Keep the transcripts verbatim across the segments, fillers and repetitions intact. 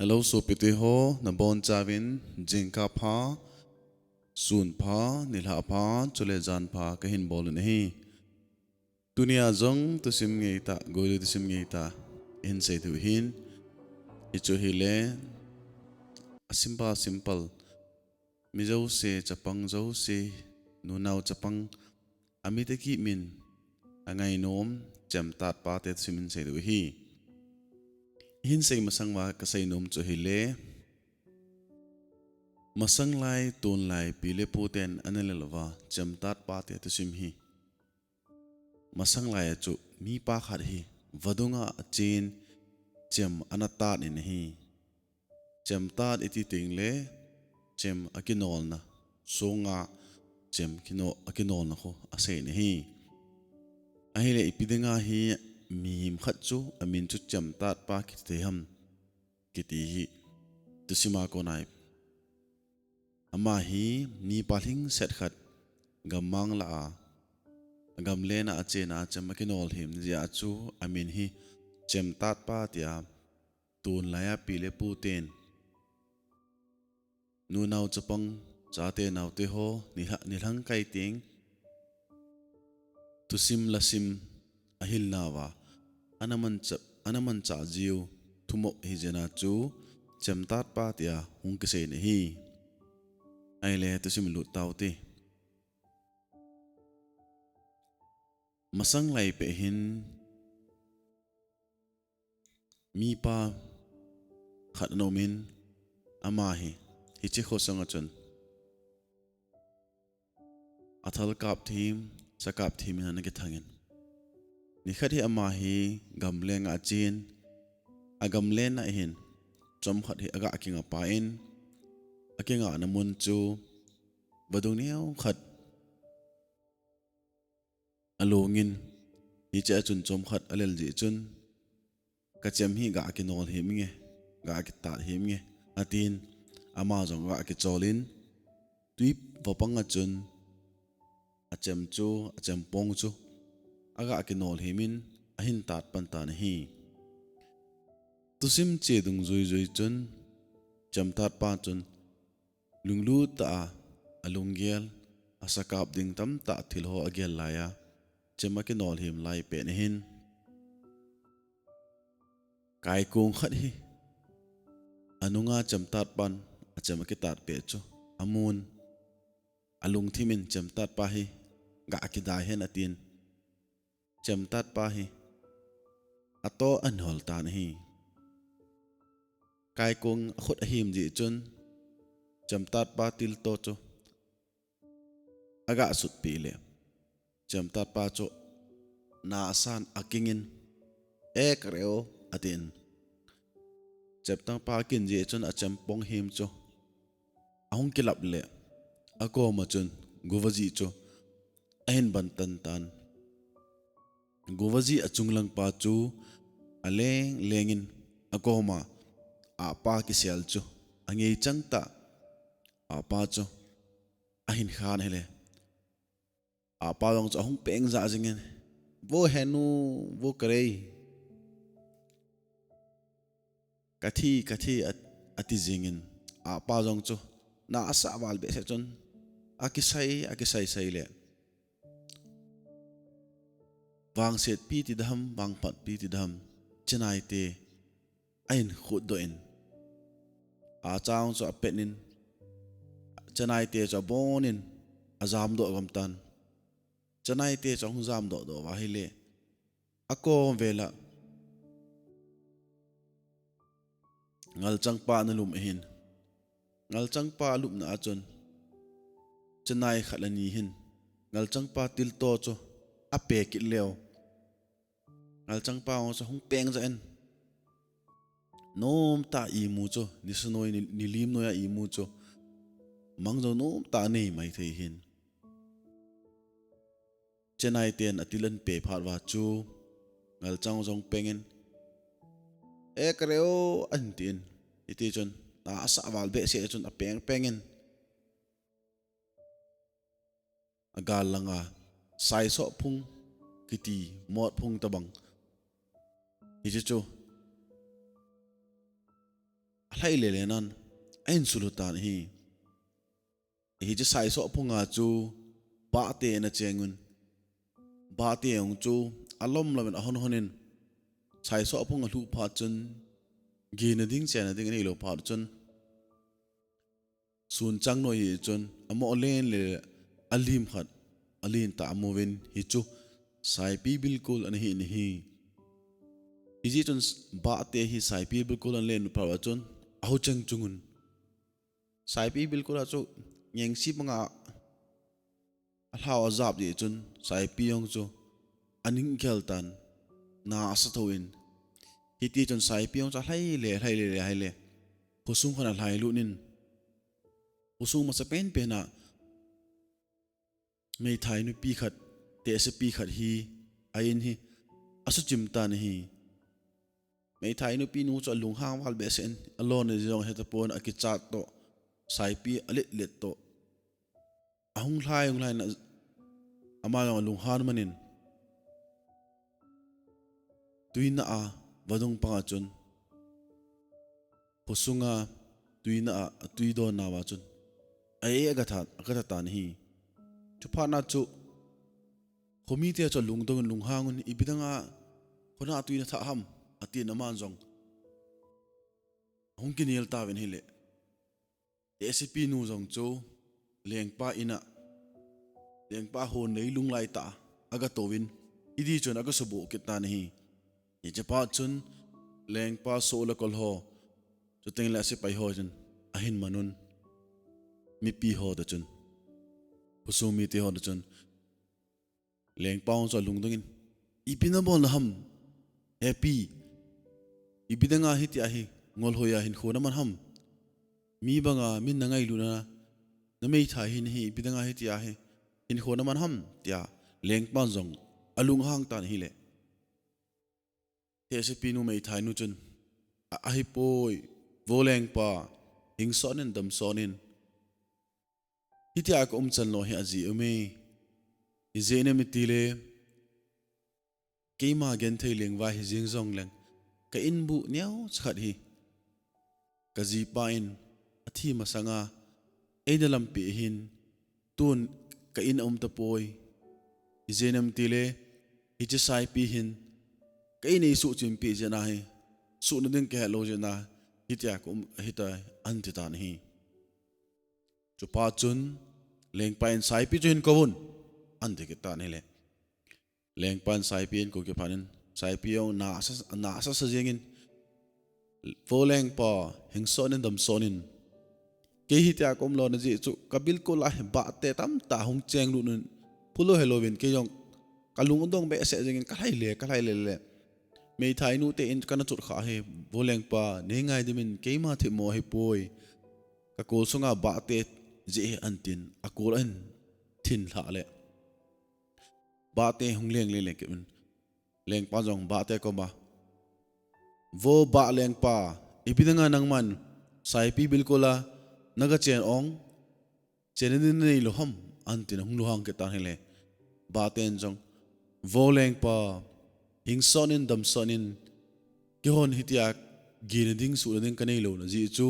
Hello, sopite ho, nabonchauvin, jingkah pha, sun pha, nilhah pha, chule jan pha, kahin bol u ahi. Tunia jong thusim ngeitah, guilu thusim ngeitah, ihin sei diu ahin, hichu ahile, a simple, simple. Mi jouse, chapang jouse, nunao chapang, a mi te kimin, a ngainom, chemtat pate thusim ihin sei diu ahi. Ihin sei masang uva kasei nom chu ahile, masang lai, tun lai, pi le pu ten ana lel uva, chemtat pate thusim hi. Masang lai a chu mipa khat hi vadung a achen chem ana tat in ahi. Chemtat iti tengle chem akinolna, songa chem kino-, akinolna khu asei in ahi. Ahile ipi dinga hi mihem khat chu amin chu chemtat pa kiti thei ham kiti hi thusim a kona i Ama hi mipa lhingset khat gammang lah a, gamlen a achen a chem akinol him jeh a chu amin hi chemtat pa tia tun lai a pi le pu ten, nunao chapang, chate naote ho, nilhah, nilhang kai teng, thusim lasim ahilna uva, ana manchah, ana manchah jiu, thumo hijeh a chu, chemtat pa tia hung kisei in ahi. Ahile thusim lut tau te. Masang lai peh hin, mipa khat ana um in, ama hi, hiche khosung a chun, athal kap them, sa kap them in ana kithang in. Nikhat hi ama hi gamlen a achen, agamlen a hin, chomkhat hi aga kinga pan, akingahna mun chu, vadung neo khat alung in, hiche a chun chomkhat alel jeh chun, kachem hi ga kinol him inge, ga kitat him inge, atin, ama jong aga kichol in, tui vapang a chun, achem chu, achempong chu, aga kinol him in, ahin tat pan tan ahi. Thusim che dungjui jui chun, chemtat pa chun, lunglut tah a, alunggel, asa kap ding tamtah thil ho agel lai a, chem akinol him lai pet ahin, kaikong khat hi, anunga chemtat pan, achem akitat pet chu, amun, alungthim in chemtat pa hi, ga kidai hen atin, chemtat pa hi, ato ahin hol tan ahi. Kaikong akhut ahim jeh chun, chemtat pa tilto chu, aga sutpeh le, chemtat pa chu, na asan akingin, "E kare o," atin. Chemtat pa akin jeh chun achempong him chu, ahung kilap le, akoma chun, guva jih chu, ahin ban tan tan. Guva jih achung lang pa chu, aleng lengin, akoma, apa kisel chu, angei chang tah, apa chu, ahin khan ahile, apa jong chu ahung peng jah jingin, "वो है नू, वो करे, कथी, कथी," a, ati jingin, apa jong chu, na asah val behseh chun, akisai, akisai sai le, vangsetpi ti dam, vangphatpi ti dam, chenai te, ahin khutdoh in, acha chu apet in, chenai te chu abon in, ajamdoh gam tan. Chenai te chu ahung jamdoh doh uva ahile, akom vel a, ngalchang pa ana lum ahin. Ngalchang pa alupna a chun, chenai khat le ni hin, ngalchang pa tilto chu, ape kit leu. Ngalchang pa jong chu ahung peng jah in, nomtah imu chu, nisa noi, ni, nilim noi a imu chu, mang jong nomtah anei mai thei hin. Chenai ten atil ahin pe phat uva chu, ngalchang jong peng in, "E kare o," ahin tin. Hiti chun, na asah val behseh chun apeng peng in, agal langa, saisoh phung kiti, mot phung tabang, hiche chu, alhai lele nan, ahin sulu tan ahi. Hiche saisoh phunga chu Bahte ana cheng un. Bahte jong chu alom lom in ahon hon in, saisoh phung alhuh phat chun, gina ding chenna ding aneilou phat chun, sun chang noi hi chun, amoh len le alim khat, alen tah amu uvin, hichu saipi bilkul ana hi in ahi. Hijeh chun Bahte hi saipi bilkul ana len phat chun, ahu cheng chung un. Saipi bilkul a chu ngengsi banga alhao ajap jeh chun, saipi jong chu aning gel tan, na asa thou in. Hiti chun saipi jong chu alhai le, alhai le, le, alhai le. Khosung khat alhai lut in. Khosung masa pen pen a meithai nupi khat, tehsepi khat hi, a in hi, asuchim tan ahi. Meithai nupi nu chu alunghang val behseh in, alona jong ahetapon, akichat toh, saipi alet let toh. Ahung lhai, hung lhai na, ama jong alunghan man in, tuina a vadung panga chun, khosunga tuina a, tui donna uva chun, a-e agatha, agatha tan ahi. Chuphat na chu, khomite chu alungdong in, lunghang un, ipi danga khona tui natha ham, atin, aman jong ahung kinel tauvin ahile, tehsepi nu jong chu lengpa in a, lengpa hon neilung lai tah a agatouvin, hiti chun agasuboh kit tan ahi. Hiche phat chun lengpa soh le kol ho, chuteng le asepai ho chun ahin man un, mipi ho toh chun, khosung mite ho toh chun, lengpa jong chu alungdong in, ipi nabol na ham, hepi, ipi danga hitia hi ngol hoi a hinkho naman ham, mi banga min nangailutna, nameithai hin hi, ipi danga hitia hi hinkho naman ham, tia lengpan jong alunghang tan ahile, tehsepi nu meithai nu chun, a, ahipoi, vo lengpa, hing son in, dam son in, hitia ka umchan lou hi ajeh um e. Ijeh inem itile, keima genthei lengvai hijeng jongleng, ka inbuh neocha khat hi kajipa in athi masanga eina lampeh ahin, tun ka in aum tapoi. Ijeh inem itile, hiche saipi hin ka in eisuhchimpeh jeh a hi, suhna ding kahet lou jeh a hitia ka um ahitai, ahin ti tan ahi. Chuphat chun lengpa in, saipi chu hin kouvun, ahin ti kit tan ahile, lengpa in saipi ahin kou kit phat in, saipi jong na asa, na asasa jengin, vo lengpa, hing son in, dam son in, kei hitia ka um lona jeh chu kabilkol a hi bahte tamtah hung chenglut un, phulou helouvin, kei jong kalung adong behseh jengin, kalhai le, kalhai le le, meithai nute in kana chot kha hi, vo lengpa, nei ngaidim in, keima themmo ahipoi, kakol sunga bahte jeh ahi, ahin tin, akol ahin thin lhah le, bahte hung leng le, leng kit un, lengpa jong bahte koma, vo bah lengpa, ipi danga nangman saipi bilkol a naga chen ong, chenna ding naneilou ham, ahin tin, ahung lunghang kit tan ahile, bahten jong, vo lengpa, hing son in, dam son in, keihon hitia gina ding, suhna ding kaneilouna jeh chu,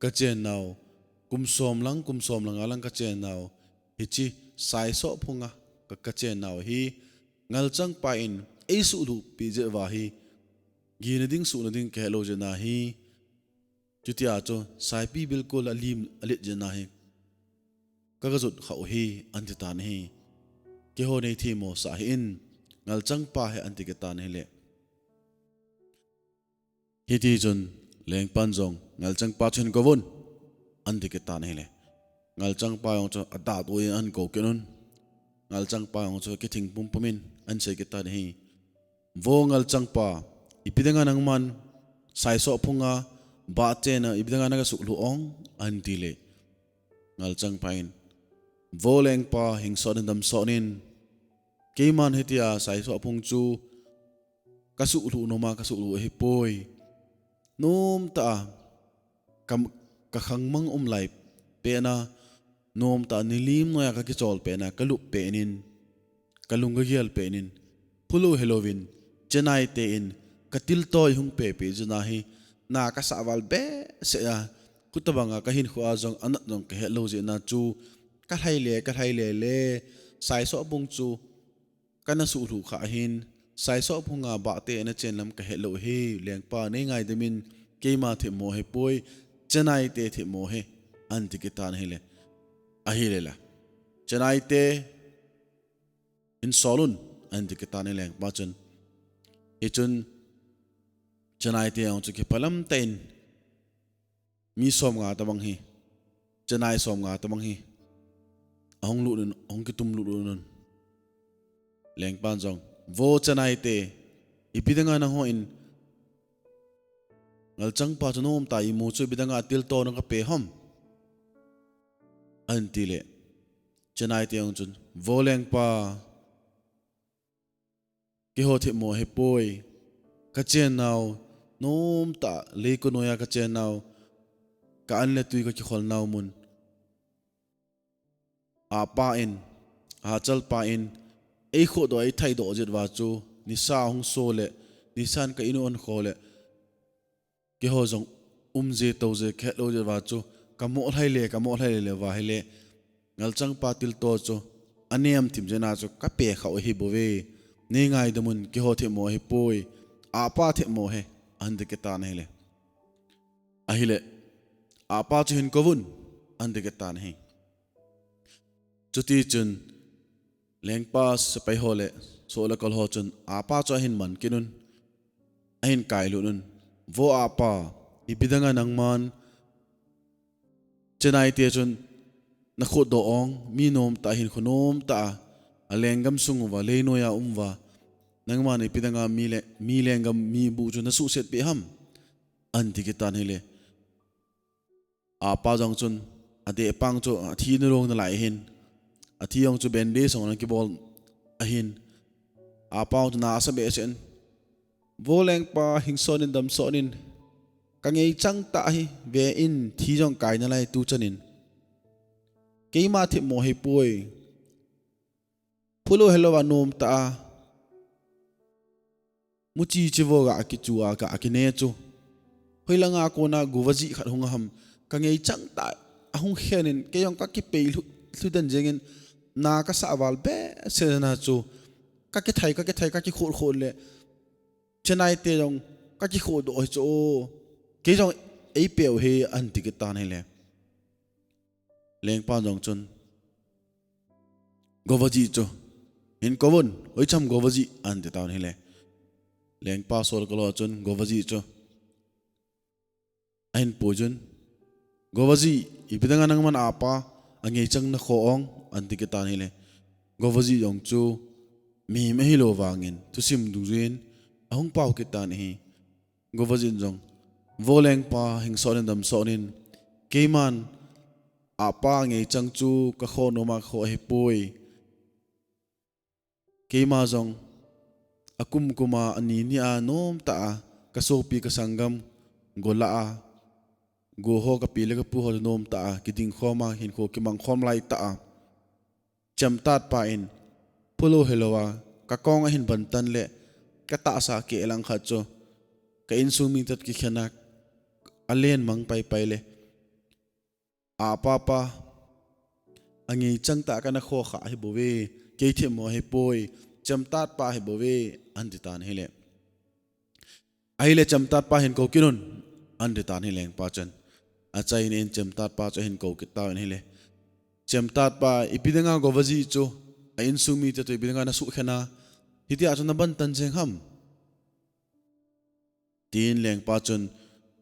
kachennau, kum som lang, kum som langa lang kachennau, hiche saisoh phunga ka, kachennau hi, ngalchangpa in eisuhlhuhpeh jeh uva hi, gina ding, suhna ding kahet lou jeh a hi, chutia chu saipi bilkol alim alet jeh a hi, kaga jot khah u ahi, ahin ti tan ahi. Keiho nei themmo sah hih in, ngalchangpa hi, ahin ti kit tan ahile, hiti chun lengpan jong, ngalchangpa chu hin kouvun, ahin ti kit tan ahile, ngalchangpa jong chu adat u in ahin kou kit un. Ngalchangpa jong chu kithing pumpum in ahin sei kit tan ahi. Vo ngalchangpa, ipi dinga nangman saisoh phunga bah chena, ipi dinga naga suhlhuh ong, ahin ti le, ngalchangpa in, vo lengpa, hing son in, dam son in, keiman hitia saisoh phung chu kasuhlhuh noma kasuhlhuh ahipoi. Nomtah a ka, kakhangmang um lai pet a, nomtah a nilim noiya kakichol pet a, kalup pet in, kalung kagel pet in, phulou helouvin, chenai tah in, katiltoi hung pehpeh jeh a hi, na kasah val behseh a, khutobang a kahinkho a jong anat jong kahet lou jeh na chu, kalhai le, kalhai le le, saiso bung chu kana suhlhuh kha ahin, saiso bung a bahte ana chen lam kahet lou hi, lengpa nei ngaidam in, keima themmo hipoi, Chennai te themmo hi, anti kitan ahile. Ahile la. Chennai te, in solun, anti kitan ahi lengpa chun. Hichun, Chennai te jong chu kiphalam tah in, mi som nga tobang hi, Chennai som nga tobang hi, ahung lut un, ahung kitum lut un. Lengpan jong, vo Chennai te, ipi dang a nangho in, ngalchangpa chu nom tah a imu chu ipi dang a tilto nang kape ham? Anti le, Chennai te jong chun, vo lengpa, keiho themmo hipoi. Kachen nau, nom tah a, leiko noiya kachen nau, ka an le tui kakikhol nau mun. Apa in, ahachal pa in, eikhohdoh, eithaidoh jeh uva chu, nisa ahung so le, nisan ka in u ankho le, keiho jong umje toje kahet lou jeh uva chu, kamoh lhai le, kamoh lhai le le uva ahile, ngalchangpa tilto chu, anem thim jeh na chu, kape khah u ahi bouve. Nei ngaidam un, keiho themmo hipoi, apa themmo hi, anti kitan ahile. Ahile, apa chu hin kouvun, anti kitan ahi. Chutichun, lengpa sepai ho le, soh le kol ho chun, apa chu ahin man kit un, ahin kailut un. Vo apa, ipi dang a nangman, Chennai te chun, nakhohdoh ong, mi nom tah a hinkho nom tah a, alenggam sung uva, leinoi a um uva, nangman ipi dang a mi le, mi lenggam, mi buh chu nasuhsetpeh ham? Anti kitan ahile. Apa jong chun, adeh pang chu, athi nalong nalai ahin. Athi jong chu bandage jong ana kibol ahin. Apa jong chu na asa behseh in. Vo lengpa, hing son in, dam son in. Kangeichang tah hi, ve in, thi jong kai nalai tuchan in. Keima themmo hipoi. Phulou helou a nom tah a, muchi chivo ga kichu a ga kine chu, hoilang a kona govajih khat hung aham, kangeichang tah a ahung khen in, kei jong kakipei lhu, lhu den jeng in, na kasah val behseh na chu, kakithai, kakithai, kakikhoh khoh le, Chennai te jong kakikhohdoh hi chu, kei jong eipeu hi, anti kitan ahile. Lengpan jong chun, govajih chu, hin kouvun, hoicham govajih, anti tauvin ahile. Lengpa soh le kol ho chun, govajih chu, ahin puijun. Govajih, ipi dang a nangman apa, angeichang nakhoh ong, anti kitan ahile. Govajih jong chu, mihem ahilou vangin, thusim dungjuiyin, ahung pao kitan ahi. Govajih in jong, vo lengpa, hing son in, dam son in, keiman, apa angeichang chu, kakhoh nom a kakhoh ahipoi. Keima jong, akum kum a, ani ni a, nom tah a, kasopi kasanggam, gola a, goho kapi le kapu ho nom tah a, kiding khom a, hinkho kimang khom lai tah a. Chemtatpa in, phulou helou a, kakong ahin bantan le, katahsa keh lang khat chu, ka insung mite toh kikhen a, alen mang paipai le, apa pa, angeichang tah a kana khoh kha ahibouve, kei themmo ahipoi, chemtatpa ahibouve, anti tan ahile. Ahile chemtatpa hin kou kit un, anti tan ahi lengpa chun. Achaina in chemtatpa chu ahin kou kit tauvin ahile. Chemtatpa, ipi dinga govajih chu, a insung mite toh ipi dinga nasuhkhen a, hitia chu nabantan jeng ham? Tin lengpa chun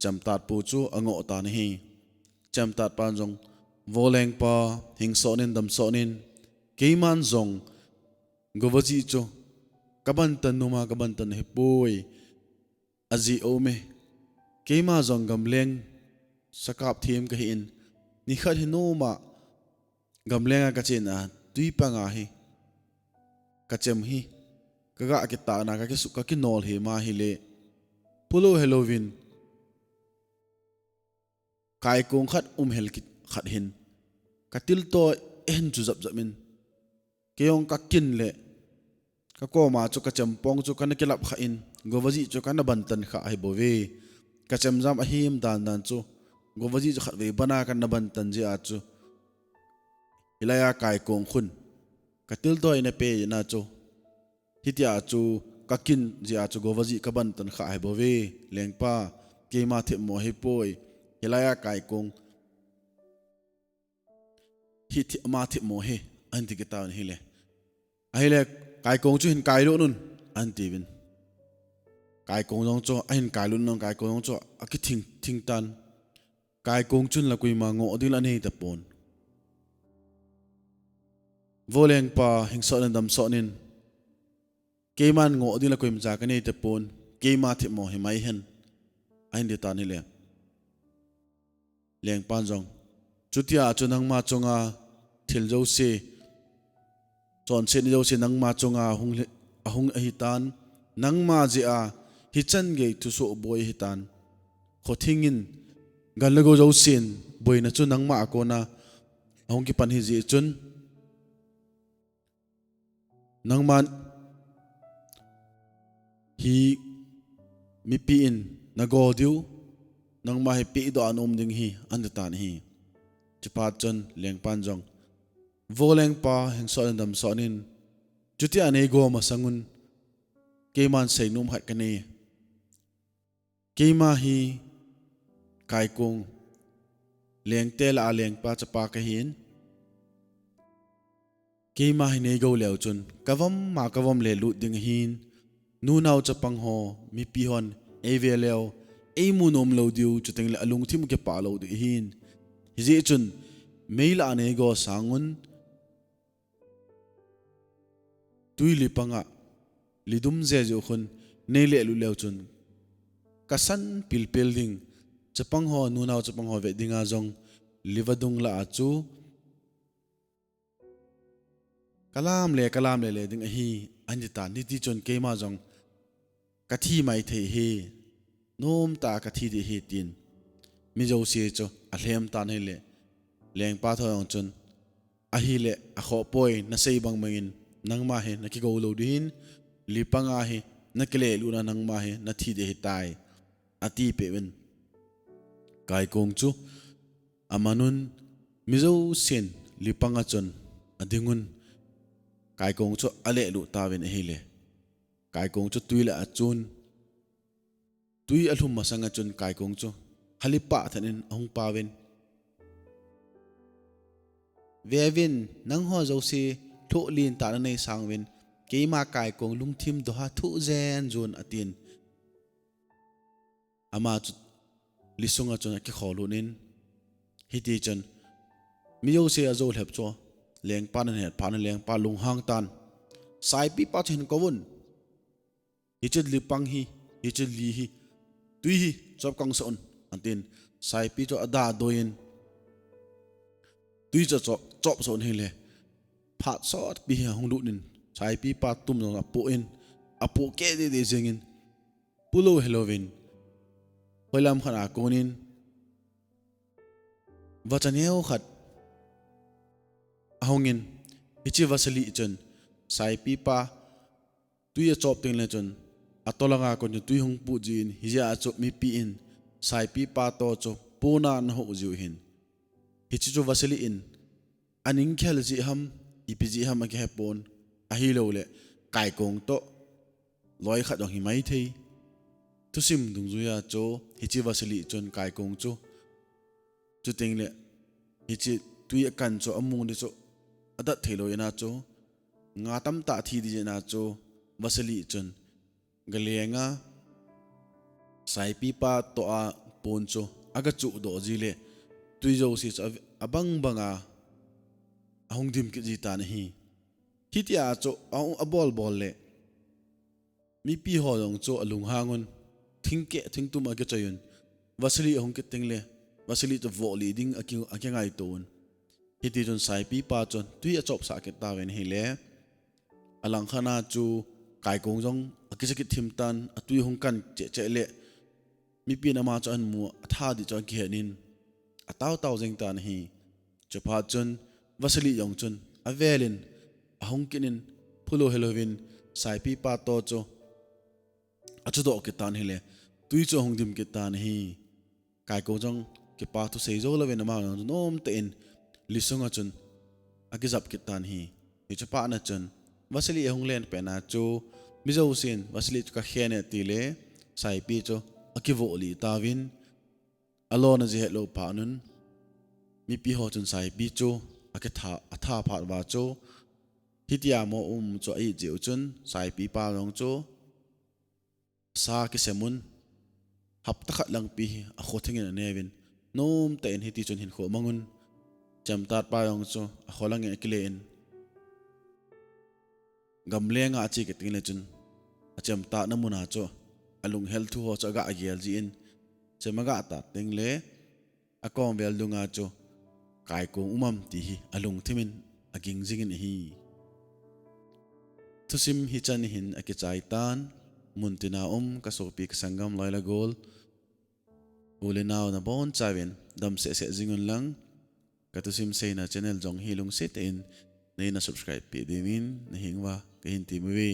chemtatpu chu angoh tan ahi. Chemtatpan jong, vo lengpa, hing sonin, dam sonin, keiman jong govajih chu kabantan noma kabantan ahipoi. Ajeh aume, keima jong gamleng sakap them kahin, nikhat hi noma gamlenga kachena twi panga hi kachem hi, kaga kitahna, kakisu, kakinol hi ma hile, phulou helouvin, kaikong khat umhel kit khat hin, katilto ahin chu japjap in, kei jong kakin le, kakoma chu kachempong chu kana kilap kha in, govajih chu kana bantan kha ahibouve. kachemjam ahem dan dan chu, Govajih chu khatvei bana kana bantan jeh a chu, hilaiya Kaikong khun katildoh in apeh jeh a chu, hitia chu kakin jeh a chu Govajih kabantan kha ahi bouve. Lengpa, keima themmo ahipoi, hilaiya Kaikong hi thi-, ama themmo ahi, ahin ti kit tauvin ahile. Ahile, Kaikong chu hin kailut un, ahin tiuvin. Kaikong jong chu ahin kailut un, Kaikong jong chu akithing thing tan. Kaikong chun la koima ngoh ding la anei tapon. Vo lengpa, hing sot in dam sot in, keiman ngoh ding la koimacha kanei tapon, keima themmo hi mai hen, ahin ti tan ahile. Lengpan jong, chutia chu nangma chunga thil jouse, chonset ni jouse nangma chunga ahung le, ahung ahitan, nangma jeh a hichan gei thusoh boi ahitan. Khothing in, gal le go jousen boina chu nangma a kona ahung kipan ahi jeh chun, nangman hi mipi in nago diu, nangma hi pehdoh a naum ding ahi, ahin ti tan ahi. Chuphat chun lengpan jong, vo lengpa, hing sot in dam sot in, chutia neigo masang un, keiman seinom khat kanei. Keima hi Kaikong, lengte lah a lengpa chapa kahin. Keima hi neigo leu chun, kavom ma kavom le lut ding ahin. Nunao chapang ho, mipi hon eive leu, eimu nom lou diu, chuteng le alungthim kipah lou ding ahin. Hijeh chun, mei lah a neigo sang un, tui lipang a, lidum jeh jeh khun, neilehlut leu chun, kasan pilpil ding, chapang ho, nunao chapang ho vet dinga jong, livadung lah a chu, kalam le, kalam le le ding ahi, ahin ti tan, hiti chun keima jong, kathi mai thei ahi, nomtah a kathi ding ahi tin, mi jouse chu alhem tan ahile, lengpa tho jong chun, ahile, akhoh poi, nasei bang bangin, nangma hi nakigo lou ding ahin, lipang a hi, nakilehlut a nangma hi, nathi ding ahitai, ati peh uvin. Kaikong chu, aman un, mi jousen, lipang a chun, ading un, Kaikong chu alehlut tauvin ahile. Kaikong chu tui lah a achun, tui alhum masang a chun Kaikong chu, halipa than in ahung pauvin. Veuvin, nangho jouse, lhoh lentah nanei sang uvin, keima Kaikong lungthim doh a thoh jen jon atin. Ama chu, li sunga chun akikholut in, hiti chun, mi jouse ajou lhep chu, lengpan ahet phat in lengpa lunghang tan, Saipipa chu hin kouvun. Hiche lipang hi, hiche li hi, tui hi, chop kangsah un, atin, Saipi chu adadoi in, tui chu chop, chopsah un ahile, phat sotpi hi ahung lut in, Saipipa tum jong apoh in, apoh keh deh deh jeng in, pulou helouvin, hoilam khat a kon in, vacha neo khat ahung in, hiche vasali chun, Saipipa, tui achop tengle chun, atolanga kon chun tui hung put jin, hijeh a chu mipi in, Saipipa toh chu, pona nahoh jiu ahin. Hiche chu vasali in, aning khel jeh ham, ipi jeh ham akihepon, ahilouleh, Kaikong toh, loi khat jong hi maithei. Thusim dungjuia chu, hiche vasali chun Kaikong chu, chutengle, hiche tui akan chu amu ding chu, adat theilou jeh a chu, nga tamtah thi ding jeh a chu, vasali chun, galenga, Saipipa toh a pon chu, agachuhdoh jile, tui jouse chu, abang banga, ahung dim kit jitan ahi. Hitia chu, a, abol bol le, mipi ho jong chu alunghang un, thingkeh, thingtum akichoi un, vasali ahung kit tengle, vasali chu vohlih ding aki, akingaito un. Hiti chun Saipipa chun tui achopsah kit tauvin ahile, alangkhat a chu Kaikong jong akicha kit thim tan, atui hung kan cheh cheh le, mipi in ama chu ahin mu, atha ding chu akihen in, atao tao jeng tan ahi. Chuphat chun, vasali jong chun, avel in, ahung kit in, phulou helouvin, Saipipa toh chu, achuhdoh kit tan ahile, tui chu ahung dim kit tan ahi. Kaikong jong kipa thu sei jou louvin ama jong nomtah in li sunga chun akijap kit tan ahi. Hichu phat na chun Vasily ahung len pet na chu mi jousen Vasily chu kakhen e tile Saipi chu akivoh lih tauvin, alona ji hetlou phat un mipi ho chun Saipi chu akitha, atha phat uva chu hitia mo um chu a-it jeh u chun Saipi pa jong chu sa kisem un hapta khat langpi hi akho thengin aneuvin, nomtah in hiti chun hinkho amang un, chemtat pa jong chu akho langin akile in, gamlenga ache kit tengle chun achemtatna muna chu alunghel thu ho chu aga gel jin, chem aga tat tengle akomvel dunga chu kaikong um am ti hi alungthim in aging jingin ahi. Thusim hichan hin akichai tan, muntina um kasopi kasanggam loi le gol, u le nao nabonchauvin damsehseh jing un lang, kathusim seina channel jong hi lungset in neina subscribe peh dingin nahenguva kahin temuve.